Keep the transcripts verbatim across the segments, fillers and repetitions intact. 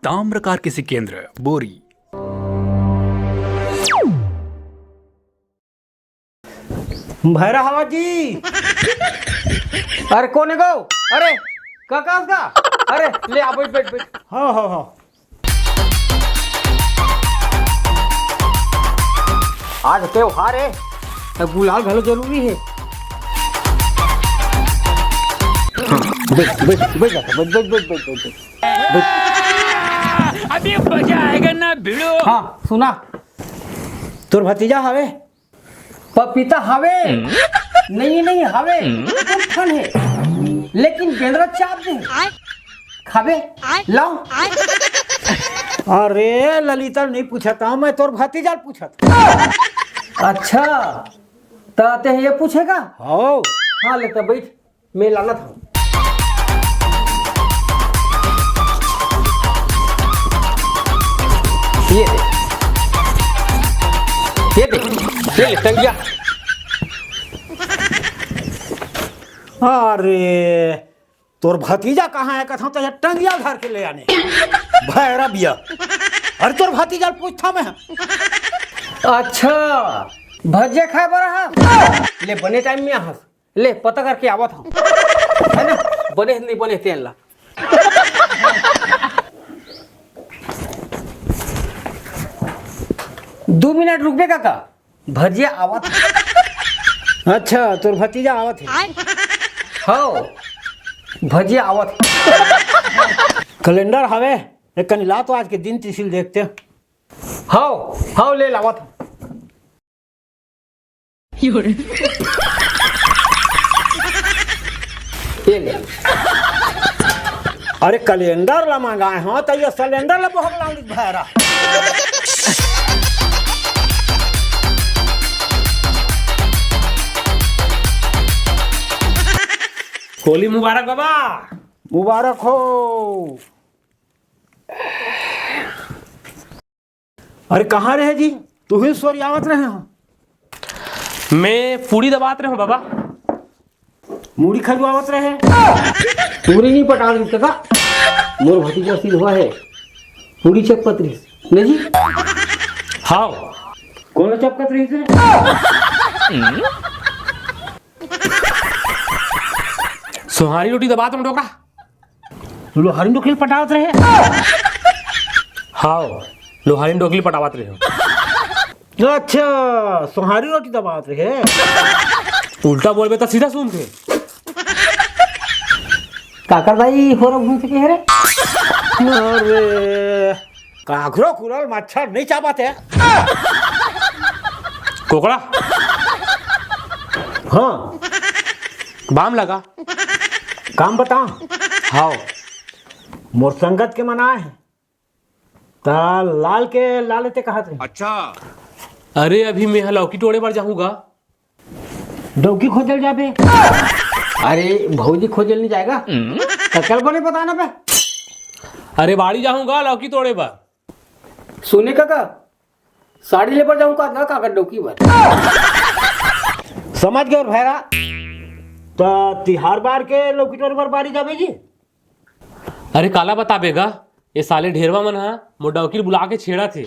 ताम्रकार कृषि केंद्र बोरी। भैरा हवा जी। अरे कोन हे गो? अरे का कास का? अरे ले आ, बैठ बैठ बैठ। हाँ हाँ हाँ। आज त्योहार हे, त गुलाल घलो जरूरी हे। बैठ बैठ बैठ जा, बैठ बैठ बैठ बैठ बैठ। अभी मजा आएगा ना भिड़ो। हाँ सुना, तोर भतीजा हवे, पपीता हवे, नहीं नहीं हवे, दू ठन हे, लेकिन बेंदरा चाप दे, खाबे? लाओ। अरे ललिता, नहीं पूछत हूँ मैं, तोर भतीजा ल पूछत। अच्छा, त ते ये पूछेगा? हाँ। हाँ ले त बैठ, मैं लानत हूँ। ये दे, ये दे, ये ले टंगिया। अरे तोर भतीजा कहाँ हे कथौं, त ये टंगिया धर के ले आने। भैरा बिया। अरे तोर भतीजा ल पूछत हूँ मैं। अच्छा, भजिया खाए बर हा? ले बने टाइम में आहस। ले पता करके आवत हूँ, है ना, बने नहीं बने तेन ला। दू मिनट रुकबे काका, भजिया आवत हे। अच्छा, तोर भतीजा आवत हे। हाँ, भजिया आवत हे। कैलेंडर हवे, एक कनी ला तो आज के दिन तिथि ल देखते। हाँ हाँ, ले लावत हूँ। ये ले। अरे कैलेंडर ला मंगाए हंव, त ये सिलेंडर ला बहुत लाउंडिक भैरा। होली मुबारक बाबा। मुबारक हो। अरे कहाँ रहे जी, तुही सोरियावत रहे हो? मैं पूड़ी दबात रहे हूँ बाबा। मूड़ी खजुआवत रहे? पूड़ी नहीं पटा रही का? मोर भतीजा सीधवा है, पूड़ी चपकत रही। नहीं जी? हाँ। कौन चपकत रही से? सोहारी रोटी दबात रहे हूँ डोकरा। लोहारी डोकरी पटावत रहे? हाँ, लोहारी डोकरी पटावत रहे हो। अच्छा, सोहारी रोटी दबावत रहे। उल्टा बोलबे त सीधा सुनथे। काकर दाई हो रहा घूम सके रे? अरे, काकरो कुरल मच्छर नहीं चाबत हे। कोकड़ा। हाँ। बाम लगा। काम बता। हाव। मोर संगत के मना हे। त लाल के लाल ते कहत रहे। अच्छा। अरे अभी मैं लौकी टोड़े बर जाहूँ गा। डौकी खोजल जाबे? अरे भौजी खोजल नहीं जाएगा। ककर बने बताना बे। अरे बाड़ी जाहूँ गा लौकी तोड़े बर। सुने काका, साड़ी ले बर जाहूँ का, का, का डौकी बर। समझ गए भैरा। त तिहार बार के लौकी टोड़े बर बाड़ी जाबे जी? अरे काला बताबे गा, ये साले ढेरवा मन हा मोर डौकी ल बुला के छेड़त हे।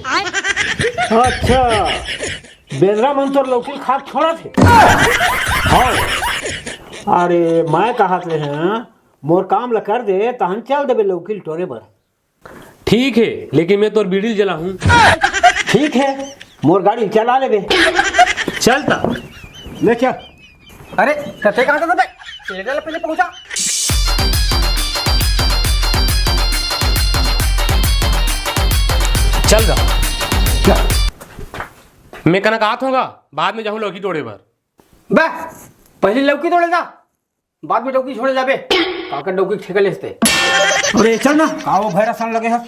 अच्छा, बेंदरा मन तोर लौकी ल खा के छोड़त हे। हाँ। अरे मैं कहत रहे हंव, मोर काम ल कर दे, तहन चल देबे लौकी ल टोरे बर। ठीक हे, लेकिन मैं तोर बीड़ी ल जलाहूँ। ठीक हे, मोर गाड़ी ल चला लेबे। चल त। ले चल। अरे, कते कहाँ था बे? सिलेंडर ला पहले पहुंचा। चल गा। चल। मैं कनक आत हूँ गा, बाद में जाहूँ लौकी तोड़े बर। बे, पहले लौकी तोड़े जा, बाद में डौकी छोड़े जाबे। काकर डौकी ठेका लेसते। अरे चल ना, का वो भैरा सन लगे हस।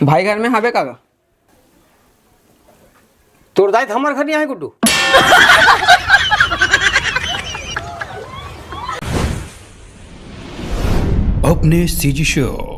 भाई घर में हवे का? तोर दाई त हमर घर नहीं आए गुड्डू। अपने सीजी शो।